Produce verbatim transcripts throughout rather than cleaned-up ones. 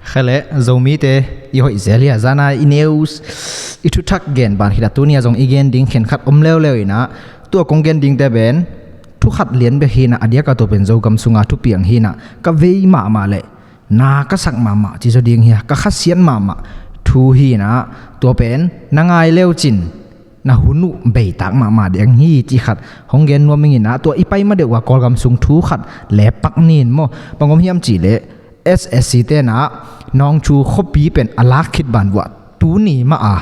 Kha le, Zomite i hoih zel hi a, zana i news, i thuthak gen ban khit a, tuni a zong i gen ding khenkhat om leuleu inah, tua kong gen dingte pen thu khat lian bek hinah, a diaka tua pen Zogam sunga thupiang hinah, ka vei mahmah le na ka sak mahmah ci zaw ding hi a, ka khasiat mahmah thu hinah, tua pen na ngai leucin na hun uh beitak mahmah ding hi, ci khat hong gen nuam ing inah, tua i pai ma deuh a Kawlgam sung thu khat lepak nin maw. Bang om hiam cih leh, S S C tenah Nawngchu khuapi pen a lak khit ban vuah tuni mah a,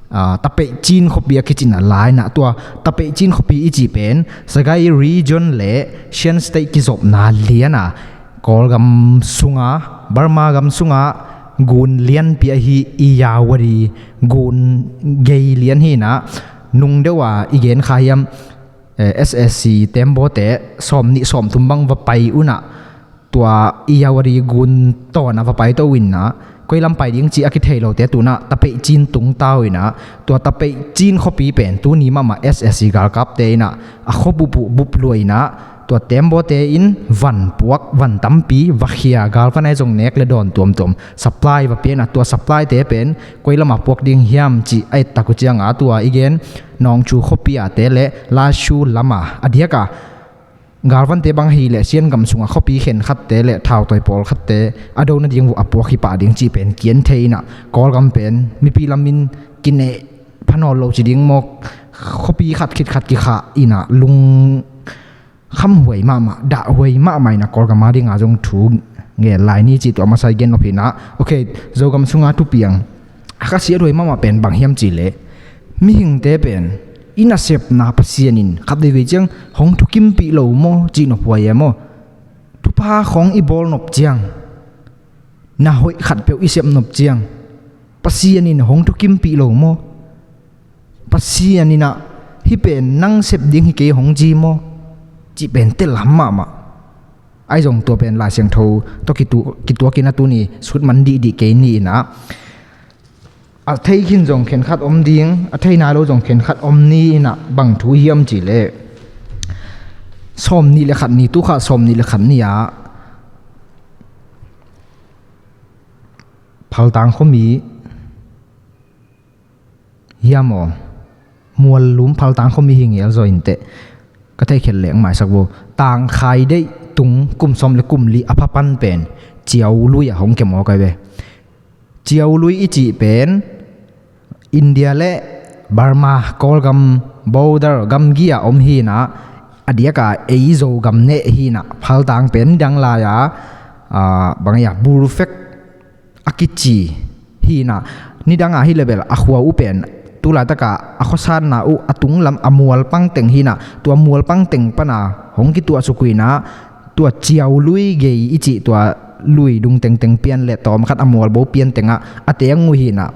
a, Tapeicin khuapi a kicin a la inah, tua Tapeicin khuapi i cih pen Sagaing Region le Shan State kizopna lian a, Kawlgam sunga, Burma gam sunga gun lianpi ahi Irrawaddy gun gei lian hinah, nung deuh a i gen kha hiam, eh, S S C tembaw te sawm nih sawm thum bang va pai unah, tua Irrawaddy gun tawn a va pai to inah, koi lam pai ding cih a kithei lote tunah Tapeicin tung ta uh inah, tua Tapeicin khuapi pen tuni mahmah S S C galkapte inah a khua bup uh bup lua inah, tua tembawte in van puak, van tampi va khia, galvan a zong nek le dawn tuamtuam supply va pia inah, tua supply te pen koi lamah puak ding hiam cih a ettak uh cianga, tua i gen Nawngchu khuapi a te le Lashu lama a diaka galvante bang ahi le Siangam sunga khuapi khenkhatte le thautawi pawlkhatte a do nading uh a puak hi pah ding cih pen kian thei inah, Kawlgam pen mipi lamin kineh phanawl lo ci ding maw, khuapi khat khit khat kikhah inah lung khamhuai mahmah, dahhuai mahmah inah, Kawlgam a dinga zong thu ngen lai ni cih tua masa i gen nop hinah. Ok, Zogam sunga thupiang a khasiathuai mahmah pen bang hiam cih leh, mihingte pen i nasepna Pasian in khat veivei ciang hong thukimpih lo maw cih nophuai e maw? Thupha khong i bawl nop ciang, na hoih khatpeuh i sep nop ciang, Pasian in hong thukimpih lo maw? Pasian inah hih pen nang sep ding hi kei hong ci maw? Cih pen tel ham mahmah. Ahi zong tua pen Lai Siangtho tawh kitu-, kituakin a tuni sut man dihdih kei ni inah, a thei khin zong khenkhat om ding, a thei nai lo zong khenkhat om ni inah, bang thu hiam cih leh, sawm nih le khat ni, tukha sawm nih le khat ni ah Phaltang khuami hiam aw, Muallum Phaltang khuami hi ngel zaw inteh, ka theih khelh leh hong maisak vo. Tangkhai deih tung kum sawm le kum li a pha pan pen Ciaului ah hong kiam aw kai ve. Ciaului i cih pen India le Burma Kawlgam border gamgi ah om hinah, a diaka ei Zogam neh hinah, Phaltang pen nidang lai-a, ah, bang a, Bulfek a kici hinah, nidang a hi le bel a khua uh pen tulaitaka a khuasanna uh a tunglam a mualpang teng hinah, tua mualpang teng pana hong kituahsuk uh hinah, tua Ciaului gei i cih tua lui dung tengteng pian le tawm khat a mualbo pian tengah a teng uh hinah,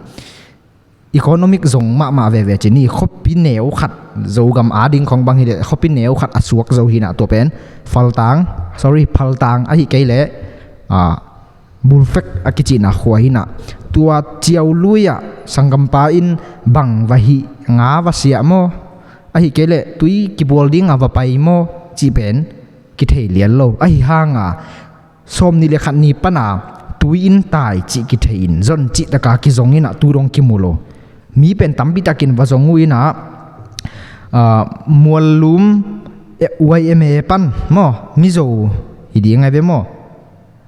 economic zong mahmah veve ci ni. Khuapi neu khat, Zogam a ding khong bang hi leh khuapi neu khat a suak zo hinah, tua pen Phaltang, sorry, Phaltang ahi kei leh, ah, Bulfek a kicihna khua hinah. Tua Ciaului ah sanggampa in bang va hih, nga va siah maw, ahi kei leh tui kibual ding a va pai maw cih pen kithei lian lo. Ahi hanga sawm nih le khat ni pana tui in tai cih kithei in, zon cihtaka kizong inah tu dong kimu lo. Mi pen tampitakin va zong uh inah, ah, Muallum, eh, Y M A pan maw, Mizo hi ding ai ve maw?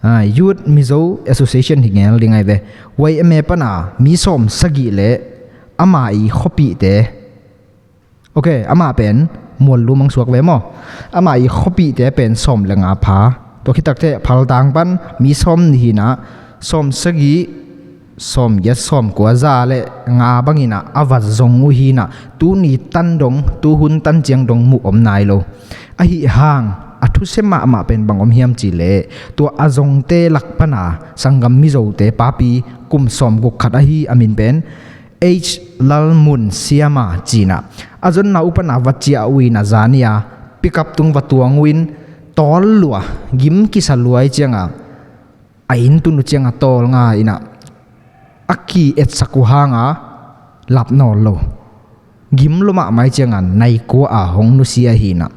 Ah, Youth Mizo Association hi ngel ding ai ve. Y M A pana mi sawm sagih le ama i khuapihte. Ok, amah pen Muallum hong suak ve maw? Amah i khuapihte pen sawm le nga pha. Tua khit takteh Phaltang pan mi sawm nih hinah, sawm sagih, sawm giat, sawm kua, za le nga bang inah a va zong uh hinah, tuni tan dong, tuhun tan ciang dong muh om nai lo. Ahi hang a thusia mahmah pen bang om hiam cih leh, tua a zongte lak pana sanggam Mizote papi kum sawm guk khat ahi, a min pen H Lalmunsiama ci inah, a zonna uh pana va ciah uh inah, zani-a pickup tung va tuang uh in, tawl lua, gim kisa lua i cianga, a inn tun uh cianga tawl nga inah, a ki-etsak uh hanga lap nawl lo. Gim lua mahmah i cianga nai kua a hong nusia hinah.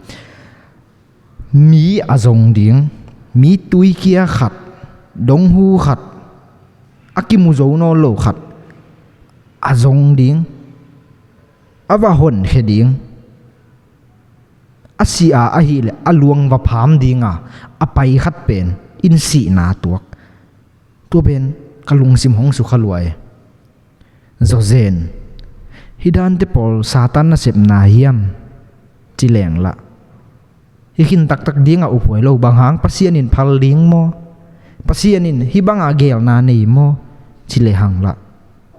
Mi a zong ding, mi tuikia khat, donghu khat, a kimu zo nawn lo khat a zong ding, a va honkhia ding, a si a ahileh a luang va pham dinga a pai khat pen in sihna tuak. Tua pen ka lungsim hong sukha luai. Zawzen, hih dante pawl Satan nasepna hiam? Ci leng lah, hih khin taktak dingah uphuai lo. Bang hang? Pasian in phal ding maw? Pasian in hih banga geelna nei maw? Ci lehang lah,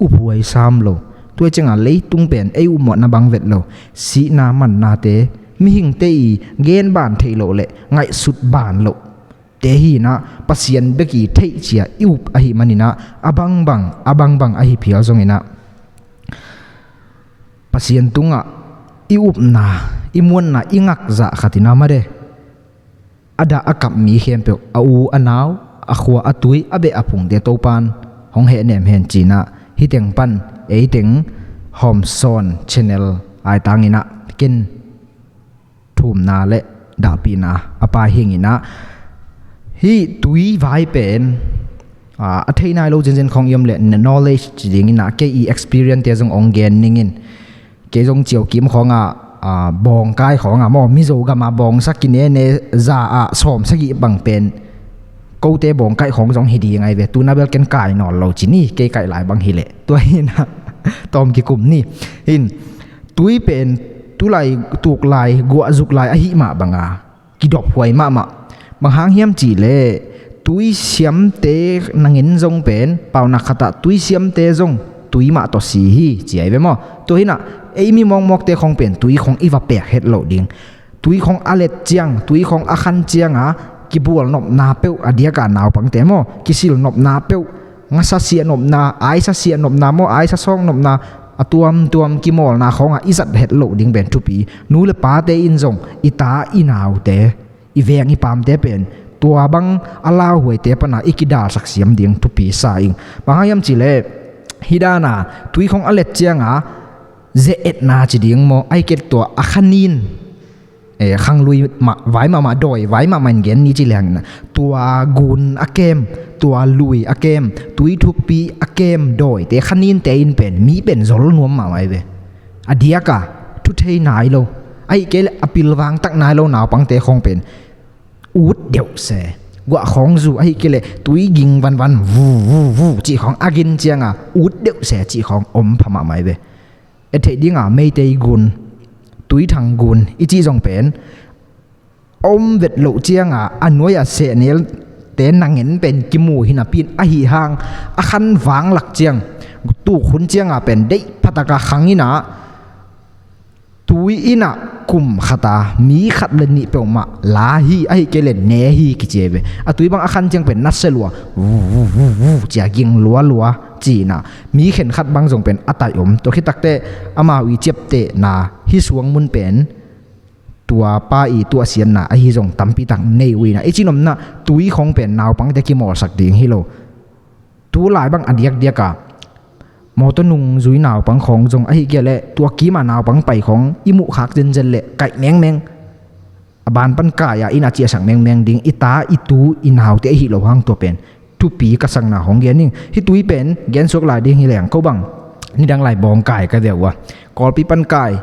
uphuai sam lo. Tua ciangah leitung pen ei upmawhna bang vet lo. Sihna mannate, mihingte i genban theih loh le ngaihsut ban loh te hinah, Pasian bek i theih cia i up ahi maninah, a bangbang a bangbang ahi phial zonginah, Pasian tungah i upna, i muanna, i ngakzah khatinah made, a dah a kap mi khempeuh, a u a nau, a khua a tui, a beh a phungte Topan hong hehnem hen cinah, hih teng pan ei teng Hawmsawn channel ai tanginah ken thumna le dahpihna a pai hinginah, hih tui vai pen a thei nai lo zenzen khong i om le, knowledge ci dinginah kei i experience te zong ong gen ningin. Kei zong ciaukim khongah bawngkai khongah maw, Mizo gamah bawngsa kinene za ah sawm sagih bang pen kote bawngkaih khong zong hi ding ai ve. Tuna bel ken kai nawn lo ci ni, kei kaih lai bang hileh tua hinah tawm kikum ni. Hin tui pen tulai tuklai guahzuk lai ahi mah banga kidop huai mahmah. Bang hang hiam cihleh, tui siamte nangin zong pen paunak khatah tui siamte zong tui mah tawh si hi ci ai ve maw? Tua hinah ei mi mawkmawkte khong pen tui khong i va pek het loh ding. Tui khong a let ciang, tui khong a khan cianga kibual nopna peuh, a diaka naupangte maw, kisil nopna peuh, ngasa siah nopna, aisa siah nopna maw, aisa sawk nopna, a tuamtuam kimawlna khongah i zat het loh ding pen thupi. Nu le pate in zong i ta i naute, i veng i pamte pen tua bang a lauhuaite pana i kidalsak siam ding thupi sa ing. Bang hang hiam cihleh, hih dana tui khong a let cianga ze-etna ci ding maw, ai ket tua a khanin, eh, khanglui mah vai mahmah, dawi vai mahmah in gen ni ci leng, tua gun a kem, tua lui a kem, tui thukpi a kem dawite, khaninte in pen mi pen zol nuam mahmah ai ve. A diaka thu thei nai lo, ahi kei le a pilvang tak nai lo naupangte khong pen ut deuh se. Guah khong zu ahi kei le tui ging vanvan vu vu vu cih khong a gin cianga ut deuh se cih khong om pha mahmah ai ve. E theih dinga Meitei gun, Tuithang gun i cih zong pen om vet loh cianga a nuai a sehnelte nangen pen kimu hi napi in, ahi hang a khan vanglak ciang, tuk hun cianga pen deih phataka khang inah, tui inah kum khata mi khat le nih peuhmah la hi, ahi kei le ne hi kici ai ve. A tui bang a khan ciang pen nasia lua, vu vu vu vu cia ging lualua cinah, mi khenkhat bang zong pen a taih om. Tua khit takteh amau i ciaptehna hih suang mun pen tua pa i tuahsiatna ahi zong tampitak nei uh inah, i cinomna tui khong pen naupangte kimawlsak ding hi lo. Tulai bang a diakdiaka mawtaw nungzui naupang khong zong ahi kei le tua kima naupang pai khong i muhkhak zenzen le kaih mengmeng, a ban pan kai-a inn a ciahsak mengmeng ding, i ta i tu i naute ahi lo hang tua pen thupi ka sakna hong gen ing. Hih tui pen gensuak lai ding hi leng ko bang nidang lai bawngkai ka veu a, Kawlpi pan kai,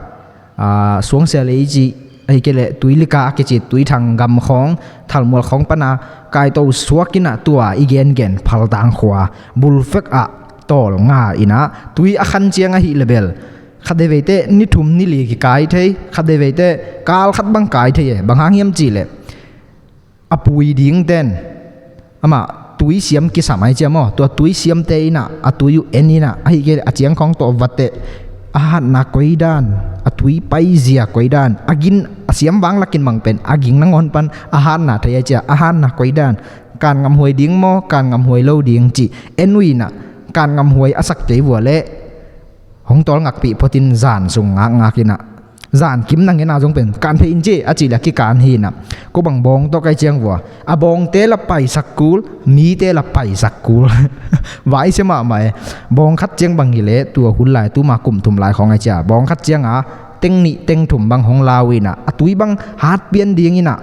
aa, Suangsia lei cih ahi kei le Tuilika a kici Tuithang gam khawng, Thalmual khawng pana kaito suak inah tua i gengen Phaltang khua bulfek ah tawl nga inah tui a khan ciang ahi le bel khat veiveite ni thum ni li kikai thei, khat veiveite kal khat bang kai thei e. Bang hang hiam cihleh a pui dingten amah tui siam kisam ai cia maw, tua tui siamte inah a tui uh en inah, ahi kei a ciang khawng tawh vateh, a hatna koidan, a tui paizia koidan, a gin a siam vanglakin mang pen a ging nangawn pan a hatna thei ai cia, a hatna koidan, kan ngamhuai ding maw, kan ngamhuai lo ding cih en uh inah, kan ngamhuai a sak kei vua leh hong tawl ngakpih photin zan sung ngakngak inah, zan kim nangena zong pen kan phei in ci a cih le a kikan hi inah, ko bang bawng tawh kai ciang vua a bawngte la paisak kul, mite la paisak kul. Vaisia mahmah e. Bawng khat ciang bang hileh tua hun lai tuma kum thum lai khawng ai cia, bawng khat cianga teng nih teng thum bang hong lau inah, a tui bang hat pian ding inah,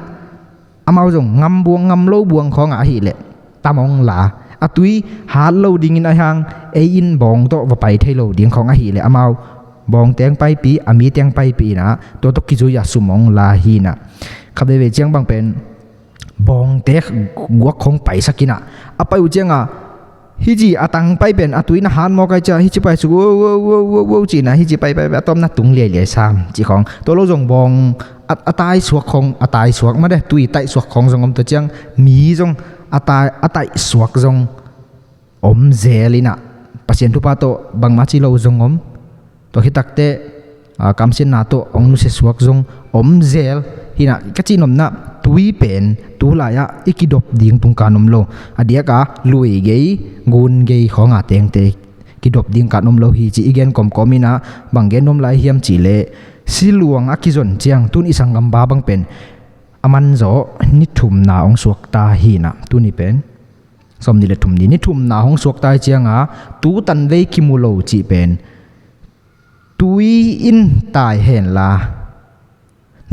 amau zong ngam buang ngam lo buang khawngah ahileh tam hong la. a tui hat lo dingin a hang ei in bawng tawh va pai thei lo ding khong ahih leh amau bawng teng paipi, a mi teng paipi inah tua tawh kizui a sum hong la hi inah. Kha veivei ciang bang pen bawngte guak khong paisak inah a pai uh ciangah hici a tang pai pen a tui na hat mawk ai cia hici pai suk wo wo wo wo wo ci inah hici pai pai pai a tawm na tung liailiai sam ci khong tua lo zong bawng a, a tai suak khong a tai suak mah de tui taih suak khong zong om tua ciang mi zong a tai a taih suak zong om zel inah Pasian thupha tawh bangmah ci lo zong om. Tua khit takteh kamsiatna tawh hong nusia suak zong om zel hi inah ka cih nopna tui pen tulai-ah i kidop ding tungkan om lo. A diaka lui gei gun gei khawng a tengte kidop ding kan om lo hi ci i gen kawmkawm inah bang gen nuam lai hiam cihleh siluang a kizon ciang tun i sanggampa bang pen a manzaw ni thumna hong suakta hi inah tuni pen sawm nih le thum ni ni thumna hong suakta hi cianga tu tanvei kimu lo cih pen tui in tai henla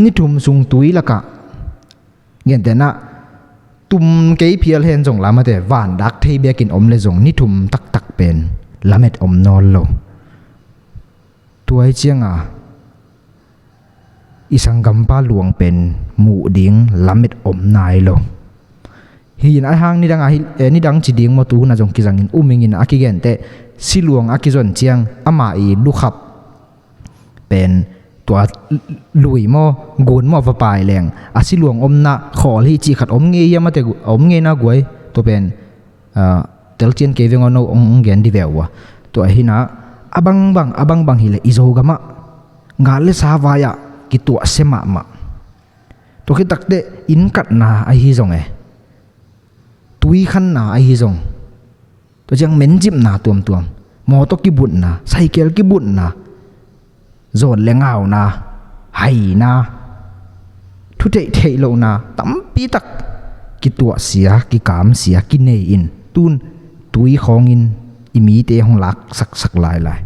ni thum sung tui lakah gentehna tum kei phial hen zong lamate vandak thei bekin om le zong ni thum taktak pen lamet om nawn lo. Tua hi cianga i sanggampa luang pen muh ding lamet om nai lo. Hi in a hang nidang, ahi, eh, nidang ci ding maw tu hun a zong kizangin umingin a kigenteh siluang a kizon ciang ama i lukhap pen tua lui maw gun maw va pai leng a siluang omna khawl hi cih khat om ngei a mate om ngeina guai tua pen telcian kei veng aw no ong gen di veu a tua hina a bangbang a bangbang hileh i Zogamah ngal le sa vai-ah kituahsia mahmah. Tua khit takteh innkatna ahi zong e tui khanna ahi zong tua ciang menzipna tuamtuam mawtaw kibutna saikel kibutna zawn le ngauna haina thutheih theih lohna tampitak kituahsia kikamsia kinei in tun tui khawngin i mite hong lak saksak lailai.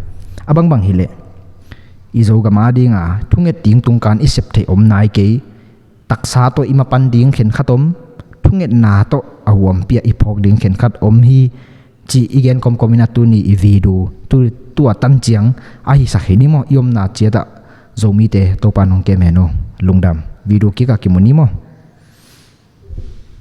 A bangbang hileh i Zogam a dinga thunget ding tungkan i sep theih om nai kei. Taksa tawh i mapan ding khenkhat om thungetna tawh a huampi ah i phawk ding khenkhat om hi. Ci i gen kawmkawm in a tuni i video tu, tua tan ciang a hisak hi ni maw i omna ciatah Zomite Topa nong kem hen uh lungdam video kikah kimu ni maw.